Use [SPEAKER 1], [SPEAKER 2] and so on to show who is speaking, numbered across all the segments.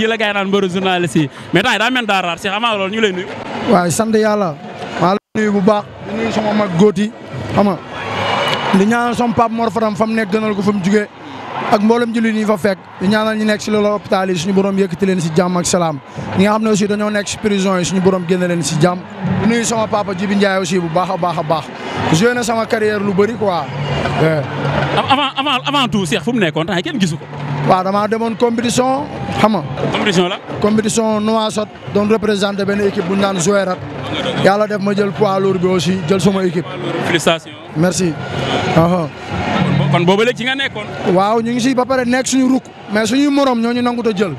[SPEAKER 1] kii la gars yi naan mbëru journaliste yi mais temps yi daa mel daa raar Cheikh avant loolu ñu lay nuyu.
[SPEAKER 2] waaw sant yàlla maa la nuyu bu baax di nuyu sama mag góoti xam nga di ñaanal sama papa Mor Fadam fa mu nekk gënal ko fa mu jugee ak mboolem jullit ñi fa fekk di ñaanal ñi nekk si loolu hôpital yi suñu borom yëkkati leen si jàmm ak salaam ñi nga xam ne aussi dañoo nekk si prison yi suñu borom génne leen si jàmm di nuyu sama papa Jibi Ndiaye aussi bu baax a baax a baax joué na sama carrière lu bëri quoi.
[SPEAKER 1] avant tout Cheikh fu mu nekkoon temps yi kenn gisu ko.
[SPEAKER 2] waaw damaa demoon compétition xam nga.
[SPEAKER 1] compétition la.
[SPEAKER 2] compétition Nouakchott doon représenté benn équipe bu ñu naan Zouérat yàlla def ma jël poids lourd bi aussi jël sama équipe.
[SPEAKER 1] félicitations.
[SPEAKER 2] merci.
[SPEAKER 1] kon boobu léegi ci nga nekkoon.
[SPEAKER 2] waaw ñu ngi si ba pare nekk suñu rukk mais suñuy morom ñoo ñu nangut a jël.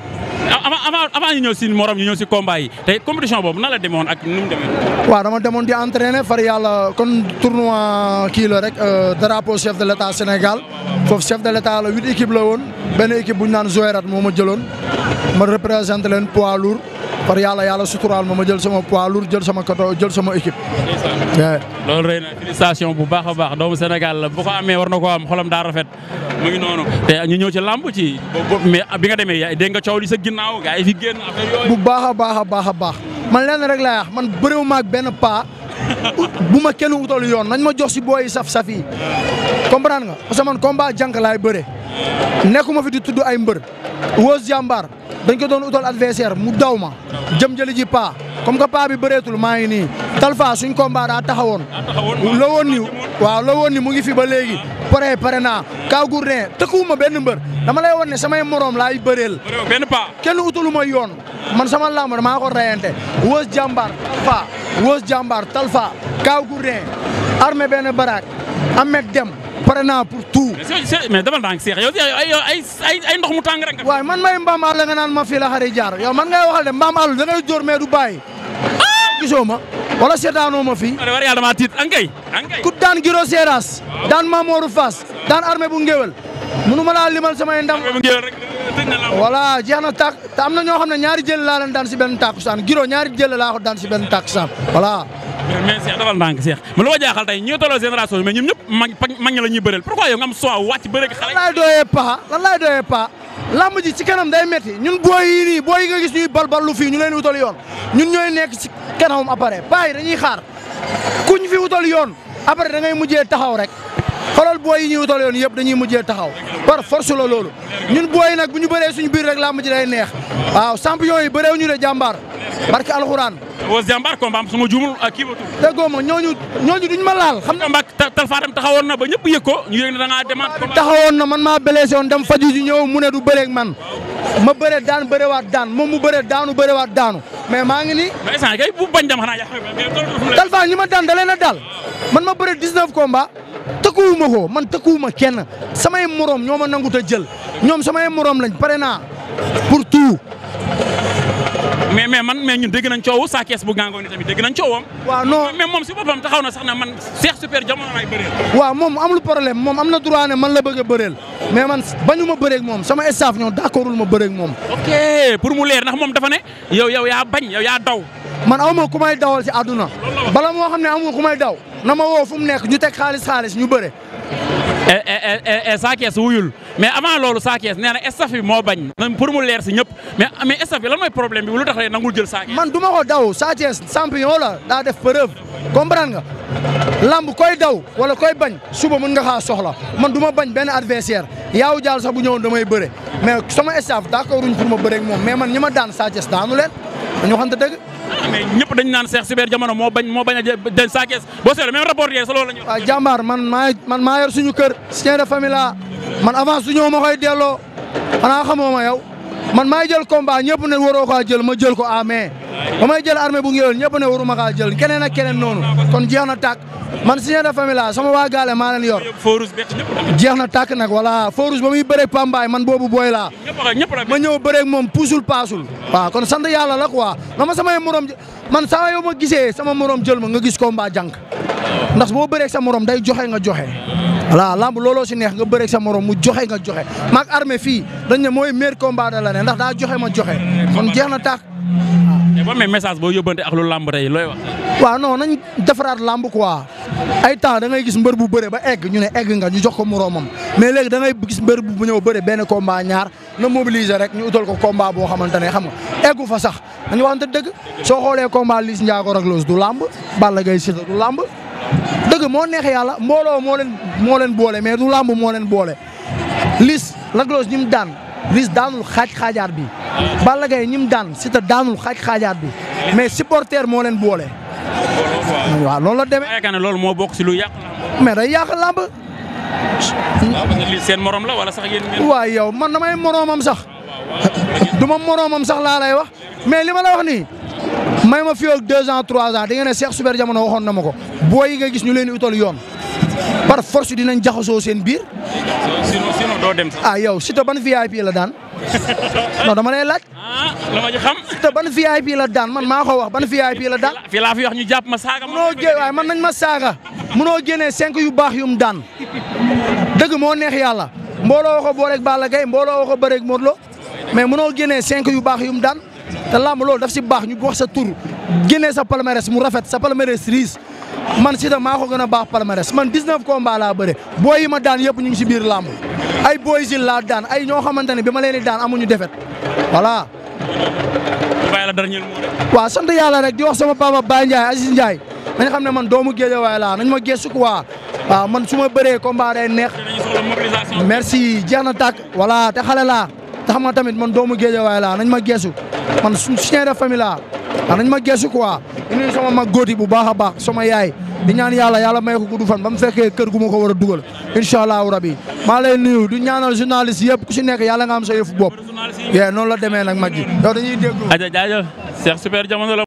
[SPEAKER 1] avant ñu ñëw si morom ñu ñëw si combat yi tey compétition boobu nan la demoon ak nu mu demee.
[SPEAKER 2] waaw dama demoon di entraîner far yàlla kon tournoi kii la rek drapeau chef de l' état Sénégal foofu chef de l' état la 8 équipe la woon benn équipe bu ñu naan Zouérat moo ma jëloon ma représenté leen poids lourd far yàlla suturaal ma jël sama poids lourd jël sama koto jël sama équipe.
[SPEAKER 1] loolu rëy na félicitation bu baax a baax doomu Sénégal la bu ko amee war na ko am xolam daa rafet mu ngi noonu te ñu ñëw ci làmb ci mais bi nga demee dégg nga coow li sa ginnaaw gars yi fi génn affaire yooyu.
[SPEAKER 2] bu baax a baax man lenn rek laa wax man bëriwu ma ak benn paa bu ma kenn utal yoon nañ ma jox si booy saf-saf yi comprendre nga parce que man combat jànk laay bëre nekkuma fi di tudd ay mbër Wos Jàmbaar dañ ko doon utal adversaire mu daw ma jëm jëli ji paa comme que paa bi bëreetul maa ngi nii Talfa suñ combat daa taxawoon la woon ni waaw la woon ni mu ngi fi ba léegi pare naa Kaw Gourdin tëkkuwuma benn mbër dama lay won ne samay morom laay bëreel
[SPEAKER 1] benn paa
[SPEAKER 2] kenn utalu ma yoon man sama lamb maa ko rayante Wos Jàmbaar Talfa Wos Jàmbaar Talfa Kaw Gourdin armée benn barak Ahmed Dem pare naa pour tout.
[SPEAKER 1] mais dama ndànk Cheikh yow ay ndox mu tàng rek.
[SPEAKER 2] waaye man may mbaam àll nga naan ma fii la xari jaar yow man ngay waxal de mbaam àll da ngay dóor mais du bàyyi. gisoo ma wala seetaanoo ma fii.
[SPEAKER 1] war yàlla dama tiit ankay.
[SPEAKER 2] ku daan Giro Seras. daan Mamoru Fass daan armée bu ngéwél munu ma laa limal samay ndam. voilà jeex na tàkk te am na ñoo xam ne ñaari jël laa leen daan si benn tàkkusaan Giro ñaari jël laa ko daan si benn tàkkusaan voilà.
[SPEAKER 1] mais Cheikh dafal ndànk Cheikh man lu ma jaaxal tey ñi nga tolloo génération bi mais ñoom ñëpp mag ñi la ñuy bëreel pourquoi yow nga am soo wàcc bëre ak xale.
[SPEAKER 2] lan laay doyee paa lamb ji ci kanam day metti ñun booy yi nii booy yi nga gis ñuy balballu fii ñu leen wutal yoon ñun ñooy nekk ci kanamam après paa yi dañuy xaar kuñ fi wutal yoon après da ngay mujjee taxaw rek xoolal booy yi ñuy wutal yoon yëpp dañuy mujjee taxaw par force la loolu ñun booy yi nag bu ñu bëree suñu biir rek lamb ji day neex waaw champion yi bëreew ñu de jàmbaar barke alxuraan.
[SPEAKER 1] Wos Jàmbaar combat am suma juumul ak kii ba tudd.
[SPEAKER 2] déggoo ma ñooñu duñ ma laal. xam nga
[SPEAKER 1] combat Talfa tam taxawoon na ba ñëpp yëg ko ñu yëg ne da ngaa demaat.
[SPEAKER 2] taxawoon na man maa blessé woon dem faju ji ñëw mu ne du bëreeg man ma bëre daan bërewaat daan moom mu bëre daanu bërewaat daanu mais maa ngi nii.
[SPEAKER 1] mais instant kay bu bañ dem xanaa
[SPEAKER 2] Talfa ñi ma daan da leen a dal man ma bëre 19 combat tëkkuwuma ko man tëkkuwuma kenn samay morom ñoo ma nangut a jël ñoom samay morom lañ pare naa pour tout.
[SPEAKER 1] mais ñun dégg nañ coowu Sa Thiès bu gàngoo ni tamit dégg nañ coowam.
[SPEAKER 2] waaw non
[SPEAKER 1] mais moom si boppam taxaw na sax na man Cheikh Super Jamono laay bëreel.
[SPEAKER 2] waaw moom amul problème moom am na droit ne man la bëgg a bëreel mais man bañu ma bëreeg moom sama staff ñoom d'accordul ma bëreeg moom.
[SPEAKER 1] ok pour mu leer ndax moom dafa ne yow yaa bañ yow yaa daw.
[SPEAKER 2] man aw ma ku may dawal si àdduna bala moo xam ne amul ku may daw na ma woo fu mu nekk ñu teg xaalis ñu bëre.
[SPEAKER 1] Sa Thiès wuyul mais avant loolu Sa Thiès nee na staff bi moo bañ pour mu leer si ñëpp mais staff bi lan mooy problème bi lu tax nangul jël Sa Thiès.
[SPEAKER 2] man du ma ko daw Sa Thiès champion la daa def preuve comprendre nga lamb koy daw wala koy bañ suba mën nga xaa soxla man du ma bañ benn adversaire yaaw jaal sax bu ñëwoon damay bëre mais sama staff d'accord ruñ pour ma bëre ak moom mais man ñi ma daan Sa Thiès daanu leen dañoo xam te dëgg.
[SPEAKER 1] mais ñëpp dañu naan Cheikh Super Jamono moo bañ a jël Sa Thiès boo seetlee même rapport yi sa loolu la ñu.
[SPEAKER 2] waaw jàmbaar man maa yor suñu kër chien de famille la man avance su ñëw ma koy delloo xanaa xamoo ma yow man maay jël combat ñëpp ne waroo kaa jël ma jël ko amee ba may jël armée bu ngéwél ñëpp ne waruma kaa jël keneen ak keneen noonu kon jeex na tàkk man chien de famille la sama waa gaale maa leen yor. jeex na tàkk nag voilà Forus ba muy bëreeg Pambaay man boobu booy laa. ma ñëw bëreeg moom puusul paasul. waaw kon sant yàlla la quoi dama samay morom man saa yow ma gisee sama morom jël ma nga gis combat jànk ndax boo bëreeg sa morom day joxe nga joxe. voilà lamb looloo si neex nga bëreeg sa morom mu joxe nga joxe maag armée fii dañ ne mooy meilleur combat de l'année ndax daa joxe ma joxe kon jeex na tàkk.
[SPEAKER 1] ba mais message boo yóbbante ak lu lamb tey looy wax.
[SPEAKER 2] waaw non nañ defaraat lamb quoi ay temps da ngay gis mbër bu bëre ba egg ñu ne egg nga ñu jox ko moromam mais léegi da ngay gis mbër bu ñëw bëre benn combat ñaar na mobiliser rek ñu utal ko combat boo xamante ne xam nga eggu fa sax dañu waxante dëgg soo xoolee combat Liss Ndiago Lac Rose du lamb Balla Gaye Siteu du lamb dëgg moo neex yàlla mbooloo moo leen boole mais du lamb moo leen boole Liss Lac Rose ñi mu daan Liss daanul xaaj-xaajaat bi Balla Gaye ñi mu daan Siteu daanul xaaj-xaajaat bi mais supporter moo leen boole. waaw loolu la demee.
[SPEAKER 1] yaakaar ne loolu moo bokk si lu yàq lamb.
[SPEAKER 2] mais day yàq lamb.
[SPEAKER 1] waaw parce que Liss seen morom la wala sax yéen ngeen.
[SPEAKER 2] waaw yow man damay moromam sax du ma moromam sax laa lay wax mais li ma la wax nii may ma fii ak 2 ans 3 ans da ngeen ne Cheikh Super Jamono waxoon na ma ko boo yi nga gis ñu leen di utal yoon par force dinañ jaxasoo seen biir.
[SPEAKER 1] sinon doo dem sax.
[SPEAKER 2] yow Siteu ban VIP la daan non dama lay laaj.
[SPEAKER 1] la ma ji xam.
[SPEAKER 2] Siteu ban VIP la daan man maa ko wax ban VIP la daan.
[SPEAKER 1] fii laa fi wax ñu jàpp ma saaga.
[SPEAKER 2] waaye man nañ ma saaga munoo génnee 5 yu baax yu mu daan dëgg moo neex yàlla mbooloo woo ko booleeg Balla Gaye mbooloo woo ko bëreeg Modou Lo mais munoo génnee 5 yu baax yu mu daan te làmb loolu daf si baax ñu wax sa tur génnee sa palmarès mu rafet sa palmarès riis man Siteu maa ko gën a baax palmarès man 19 combats laa bëre booy yi ma daan yëpp ñu ngi si biir làmb ay booy sil laa daan ay ñoo xamante ne bi ma leen di daan amuñu defet voilà. waaw sant yàlla rek di wax sama papa Baye Ndiaye Aziz Ndiaye nañ xam ne man doomu Guédiawaye laa nañ ma gëstu quoi waaw man su ma bëree combat day neex. merci jeex na tàkk voilà te xale laa te xam nga tamit man doomu Guédiawaye laa nañ ma gëstu man suñu chien de famille laa waaw nañ ma gëstu quoi di nuyu sama mag góoti bu baax a baax sama yaay di ñaan yàlla may ko gudd fan ba mu fekkee kër gu ma ko war a dugal incha allahu rabi maa lay nuyu du ñaanal journaliste yëpp ku si nekk yàlla nga am sa yëfu bopp. noonu la demee nag mag ji yow dañuy déglu.
[SPEAKER 1] jaajëf Cheikh Super Jamono la